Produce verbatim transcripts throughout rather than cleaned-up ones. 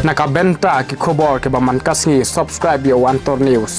Na ka bynta ki khubor kiba man ka sngi, subscribe ïa u Antor News.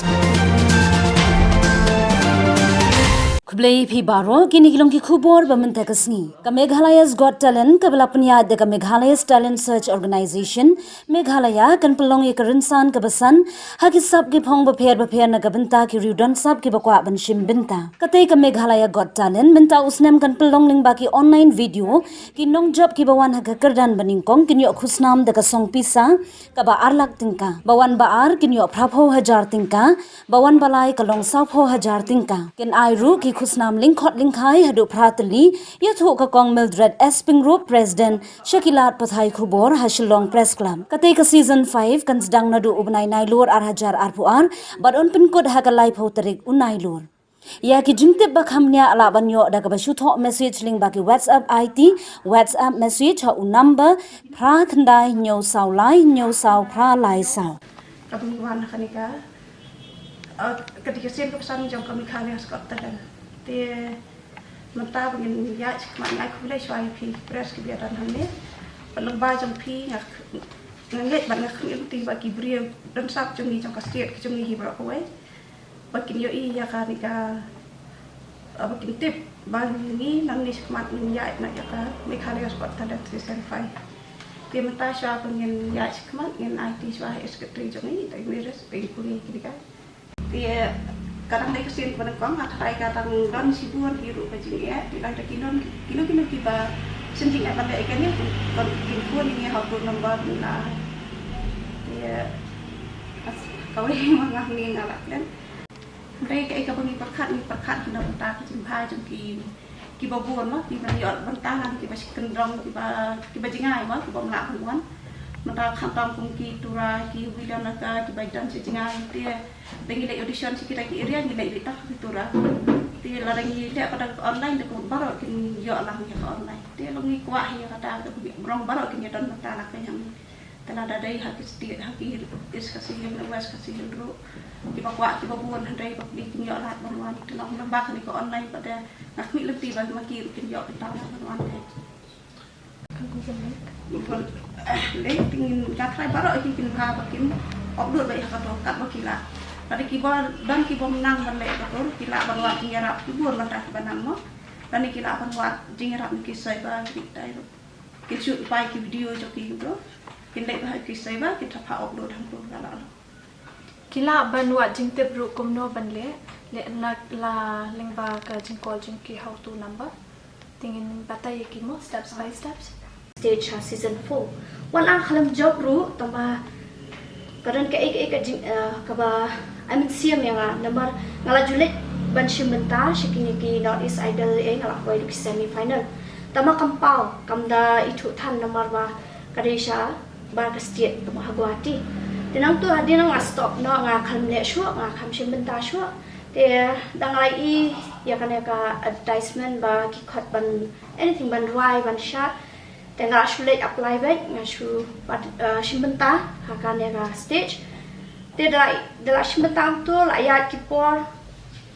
Khublei phi baroh, kine ki long ki khubor ba mynta ka sngi. Ka Meghalaya's Got Talent kaba la pynïaid da ka Meghalaya's Talent Search Organisation, Meghalaya, kan pynlong ïa ka rynsan kaba san ha ki sap ki phong bapher bapher na ka bynta ki riew don sap kiba kwah ban shim bynta. Katei ka Meghalaya Got Talent mynta u snem kan pynlong lyngba ki online video. Ki nongjop kiba wan ha ka kyrdan banyngkong kin ïoh khusnam da ka song pisa kaba ar lak tyngka. Ba wan ba ar kin ïoh phra phew hajar tyngka. Ba wan ba lai ka long saw phew hajar tyngka. Kin ai ruh ki khusnam lyngkhot lyngkhai haduh phra tylli. Ïathuh ka Kong Mildred S Pyngrope, President sha ki lad pathai khubor ha Shillong Press Club. Katei ka season five kan sdang naduh u bnai Nailur ar hajar arphew ar bad un pynkut ha ka laiphew tarik u Nailur. Ïa ki jingtip ba kham bniah lah ban ïoh da kaba shu thoh message lyngba ki WhatsApp aiti, WhatsApp message ha u number phra khyndai hynñiew saw lai hynñiew saw phra lai saw. Ka bynta wan ha kane ka, eh, ka dei ka sien kaba san jong ka Meghalaya Got Talent. Te mynta ba ngin ïaid shakhmat, nga ai khublei shuwa ïa phi press kiba ïadon hangne. Bad lyngba jong phi nga, nga ngeit bad nga khmih lynti ba ki briew don sap jong ngi jong ka state ka jong ngi hi baroh kawei ba kin ïohi ïa kane ka, ba kin tip ba ngi nangne shakhmat ngin ïaid noh ïa ka Meghalaya Got Talent season five. Te mynta shuwa ba ngin ïaid shakhmat ngin aiti shuwa ha i secretary jong ngi, i Dai Miris, ba in pule ïa kine ka. Te ka dang dei ka sien kaba nyngkong, hynrei ka dang don shibun hi ruh ka jingeh, te lada ki don kino kino kiba sngewsih ban leh ïa kane, kin phone ïa ngi ha u number ba la. Te kawei ma nga hangne nga la kren. Hynrei kaei kaba ngi pyrkhat, ngi pyrkhat na ka bynta ka jingbha jong ki, kiba bun mo, kiba ïoh bynta, ngan kiba shi kyndong, kiba, kiba jngai mo, kiba ym lah ban wan. Mynta khamtam kum ki Tura, ki William Naka, kiba don shi jngai te. Te ngi leit audition sha kita ki area, ngi leit beit tang ki Tura. Te lada ngi leh pat da ka online, da ka baroh kin ïoh lang ïa ka online. Te long ngi kwah ïa kata, da ka baroh kin ïadon bynta lang ka jong ngi. Te lada dei ha ki state, ha ki East Khasi Hills, West Khasi Hills ruh, kiba kwah kiba bun, hynrei ba phi kin ïoh lad ban wan. Te long lyngba kane ka online pat de, nga khmih lynti ba ma ki ruh kin ïoh bynta lad ban wan te. Ka Google Meet. Google, eh, leh, te ngin, nga tharai baroh hi kin bha ba kin upload beit ha kato katba ki lah. Lada kiba don kiba ym nang ban leh kato, ki lah ban wad jingïarap, ki bun bynta kiba nang mo. Lane ki lah ban wad jingïarap na ki cyber, ki tai ruh. Kin shoot pai ki video jong ki ruh. Kin leh bha ki cyber, kin sa phah upload hangto ka la long. Ki lah ban wad jingtip ruh kumno ban leh, leh na la lyngba ka jingcall jong ki ha uto u number. Te ngin batai ïa ki mo steps by steps. Stage ha season four. Wat la khlem jop ruh, tangba ka don kaei kaei ka jing, eh, kaba ai mynsiem ïa nga, namar nga la ju leit ban shim bynta sha kine ki North East Idol, eh, nga la poi ruh ki semi final. Tangba kam paw, kam da ithuh than namar ba ka dei sha ba ka state kaba ha Guwahati. Te nangta hadien nga stop noh, nga khlem leh shuh, nga khlem shim bynta shuh. Te da nga la ïohi ïa kane ka advertisement ba ki khot ban anything ban rwai ban shad. Te nga la shu leit apply beit, nga shu pat, eh, shim bynta ha kane ka stage. Te da la, da la shim bynta hangto la ïaid ki por,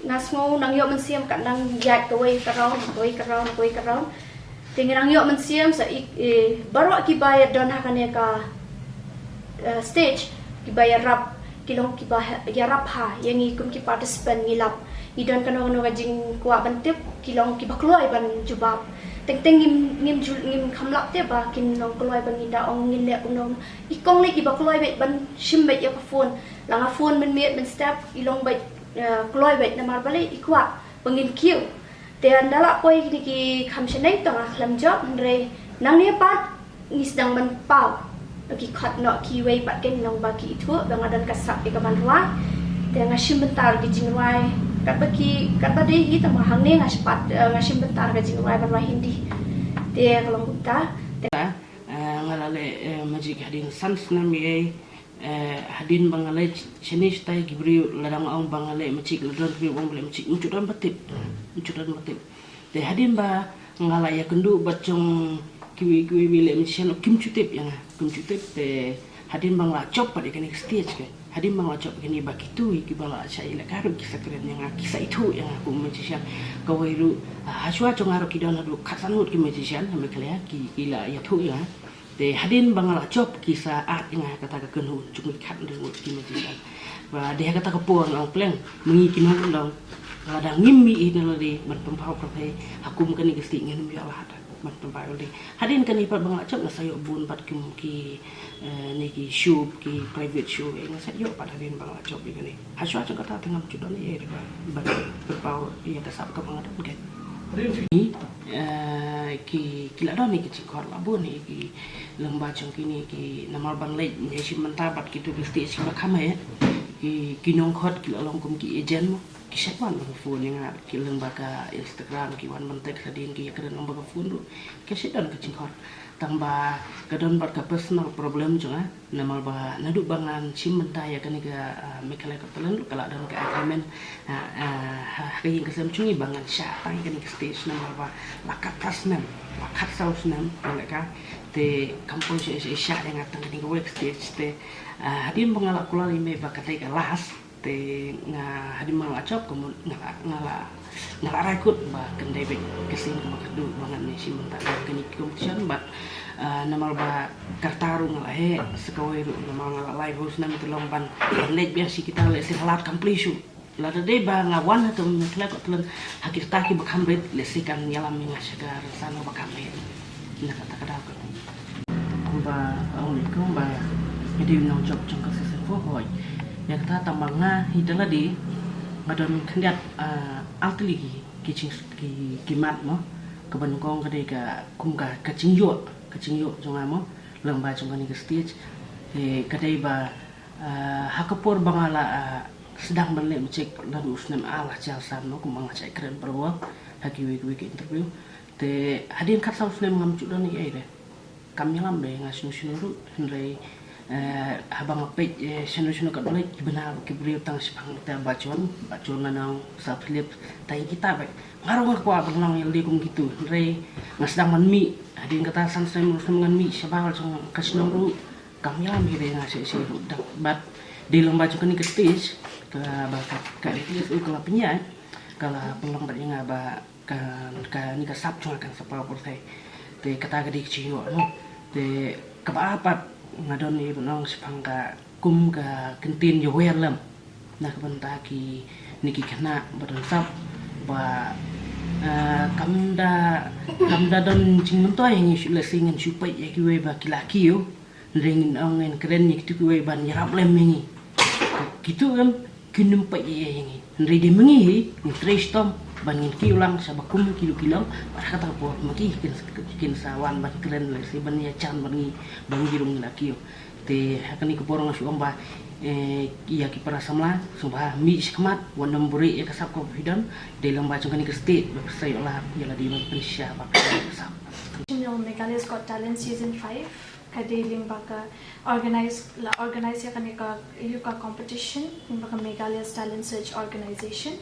nga sngew nang ïoh mynsiem, ka nang ïaid kawei ka round, kawei ka round, kawei ka round. Te ngi nang ïoh mynsiem sa i, i, baroh kiba ïadon ha kane ka, eh, stage, kiba ïarap, ki long kiba ha, ïarap ha ïa ngi kum ki participant, ngi lap. Ngi don kano kano ka jingkwah ban tip, ki long kiba kloi ban jubab. Teng teng ngim, ngim ju, ngim kham lap te ba kin long kloi ban, ngi da ong ngin leh kumno. I kong leh iba kloi beit ban shim beit ïa ka phone. La nga phone mynmiet mynstep, i long beit, eh, kloi beit namar balei, i kwah ba ngin kiew. Te ynda la poi kine ki kham shaneng, tang nga khlem jop, hynrei nangne pat ngi sdang ban paw. Ki khot noh kiwei pat, kin long ba ki ithuh ba nga don ka sap ïa ka ban rwai. Te nga shim bynta ruh ki jingrwai katba ki, katba dei hi, tangba hangne nga shu pat, eh, nga shim bynta ruh ka jingrwai ban rwai Hindi. Te ka long kumta. Te, eh, nga la leh, eh, magic hadien san snem ïa, eh, hadien ba nga leh shane shatai, ki briew lada nga ong ba nga leh magic, la don ki briew ong ba leh magic, ym ju don ba tip. Ym ju don ba tip. Te hadien ba nga la ïakynduh bad jong kiwei kiwei ba leh magician, kim ju tip ïa nga, kim ju tip. Te hadien ba nga la jop pat ïa kane ka stage, ke hadien ba nga la jop ïa kane, ba kito kiba la shah ïalehkai ruh ki sa kren ïa nga, ki sa ithuh ïa nga kum magician. Kawei ruh, ah, hashuwa jong nga ruh ki don haduh khatsan ngut ki magician ha Meghalaya, ki, ki la ïathuh ïa nga. Te hadien ba nga la jop ki sa add ïa nga ha kata ka kynhun jong ki khatnriew ngut ki magician. Ba dei ha kata ka por nga ong pleng ma ngi ki nongkyndong, lada ngim mih hi na lade ban pynpaw pyrthei ha kum kane ka state, ngin ym ïoh lad ban pynpaw pyrthei. Hadien kane pat ba nga la jop nga sa ïoh bun pat ki, ki, eh, ne ki show, ki private show, eh, nga sa ïoh pat hadien ba nga la jop ïa kane. Hashwa jong kata te ngam ju don ei ei ruh ban pynpaw ïa ka sap kaba nga don kein. Ni, eh, ki, ki la don ïa ki jingkhot la bun ïa ki lyngba jong kine ki, namar ban leit ïashim bynta bad kito ki state kiba kham heh, ki, ki nongkhot ki la long kum ki agent mo. Ki shait wan ban phone ïa nga ki lyngba ka Instagram, ki wan ban text hadien ki ïakren lyngba ka phone ruh. Ki shait don ka jingkhot. Tang ba ka don bad ka personal problem jong nga. Namar ba naduh ba ngan shim bynta ïa kane ka, ah, Meghalaya Got Talent ruh ka la don ka agreement, ah, ah, ha, ha ka ïing ka sem jong ngi ba ngan shah tang ïa kane ka stage namar ba la khatphra snem, la khatsaw snem, ngan leh ka, te kam poi sha, sha, sha ïa nga tang kane kawei ka stage te, ah, hadien ba nga la kular ïa me ba ka dei ka last, te nga hadien ba nga la jop ka mut nga la, nga la, nga la rai kut ba kan dei beit ka sien kaba khatduh ba ngan ïashim bynta ha kane ka competition bad, ah, namar ba ka rta ruh nga la heh sa kawei ruh namar nga la laiphew snem te long ban, ban leit biang sha kita lehse halat kam plie shuh. Lada dei ba nga wan ha ka Meghalaya Got Talent ha ki rta kiba kham rit lehse kan ïalam ïa nga sha ka rynsan kaba kham rit. Na kata ka daw ka. Kumba ong lei kumba nga dei u nongjop jong ka season four hooid. Ïa kata tang ba nga hi da lade nga don khyndiat, ah, ar tylli ki, ki jing, ki, ki mat mo. Kaba nyngkong ka dei ka kum ka, ka jingïoh, ka jingïoh jong nga mo lyngba jong kane ka stage. Eh, ka dei ba, ah, ha ka por ba nga la, ah, sdang ban leh mjek naduh u snem ar hajar san mo kumba nga shait kren bad ha kiwei kiwei ki interview. Te hadien khatsaw snem ngam ju don ei ei de. Kam ïalam beit nga shano shano ruh hynrei, eh, haba nga peit, eh, shano shano katba leit ki bynta ki briew tang shaphang kita Bah John, Bah John Nanong, Sir Philip, tang kita beit. Nga ruh nga kwah ban long ïa lade kum kito hynrei nga sdang ban mih hadien kata san snem ruh snem ngan mih shabar jong ka shnong ruh. Kam ïalam hi beit nga shisha ruh da bad dei lyngba jong kane ka stage kaba ka, ka, ka la pynïaid, ka la pynlong bad ïa nga ba ka, kane ka sap jong nga kan sa paw pyrthei. Te kata ka dei ka jingïoh mo. Te kaba ar pat nga don ïa ban ong shaphang ka kum ka kyntien ïawer lem na ka bynta kine ki khynnah ba don sap ba, ah, kam da, kam da don jingmyntoi ïa ngi shuh lehse ngin shu peit ïa kiwei ba ki la kiew. Hynrei ngin ong ngin kren ïa kito kiwei ban ïarap lem ïa ngi. Kito em kin ym peit ei ei ïa ngi. Hynrei dei ma ngi hi ngin trei shitom ban ngin kiew lang sha ba kum ki long ki long bad ha kata ka por ma ki kin, kin sa wan ban kren lehse ban ïajan bad ngi ba ngi ruh ngi la kiew. Te ha kane ka por nga shu ong ba, eh, ïa ki para samla sngewbha mih shakhmat, wat nym buhrieh ïa ka sap kaba phi don. Dei lyngba jong kane ka state ba phi sa ïoh lad ïa lade ban pynshisha ba phi don ka sap. National Meghalaya's Got Talent Season five. Ka dei lyngba ka organize, la organize ïa kane ka, ïa ka competition lyngba ka Meghalaya's Talent Search Organization,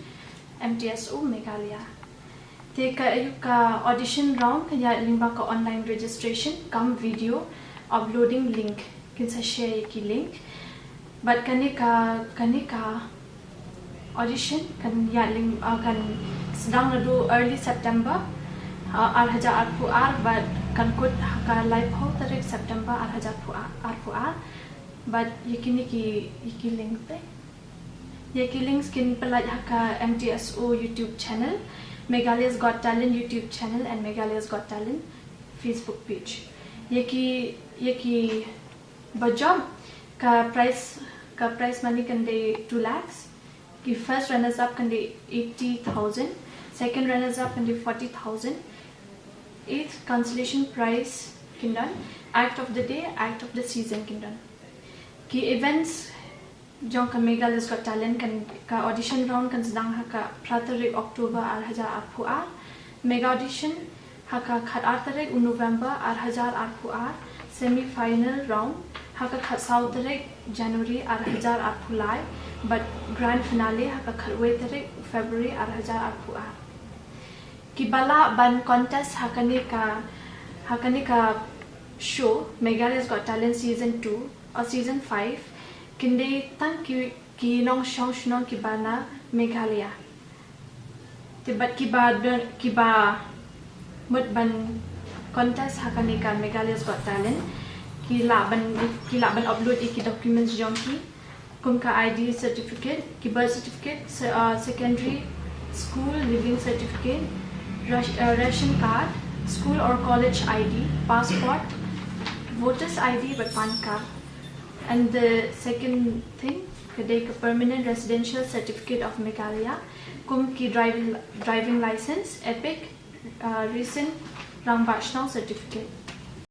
M T S O Meghalaya. Te ka, ïa ka audition round ka ïa lyngba ka online registration kam video uploading link. Kin sa share ïa ki link. Bad kane ka, kane ka audition kan ïa lyngba, ah, kan sdang naduh early September, ah, ar hajar arphew ar bad kan kut ha ka laiphew tarik September ar hajar arphew ar, arphew ar. Bad ïa kine ki, ïa ki link te. Ïa ki links kin pynlait ha ka M T S O YouTube channel, Meghalaya's Got Talent YouTube channel and Meghalaya's Got Talent Facebook page. Ïa ki, ïa ki ba jop, ka prize, ka prize money kan dei two lakhs. Ki first runners up kan dei eighty thousand, second runners up kan dei forty thousand. Eighth consolation prize kin don act of the day, act of the season kin don. Ki events jong ka Meghalaya's Got Talent kan, ka audition round kan sdang ha ka phra tarik October ar hajar arphew ar. Mega audition ha ka khat ar tarik u November ar hajar arphew ar, semi final round ha ka khat saw tarik January ar hajar arphew lai, bad grand finale ha ka khat wei tarik February ar hajar arphew ar. Ki ba lah ban contest ha kane ka, ha kane ka show Meghalaya's Got Talent season two or season five, kin dei tang ki, ki nongshong shnong ki ba na Meghalaya. Te bad ki ba don, ki ba mut ban contest ha kane ka Meghalaya's Got Talent, ki lah ban ki lah ban upload ïa ki documents jong ki, kum ka I D certificate, ki birth certificate, se- uh, secondary school leaving certificate, ras- uh, ration card, school or college I D, passport, voters I D bad PAN card. And the second thing ka dei ka permanent residential certificate of Meghalaya, kum ki driving driving license, EPIC, uh, recent rangbah shnong certificate.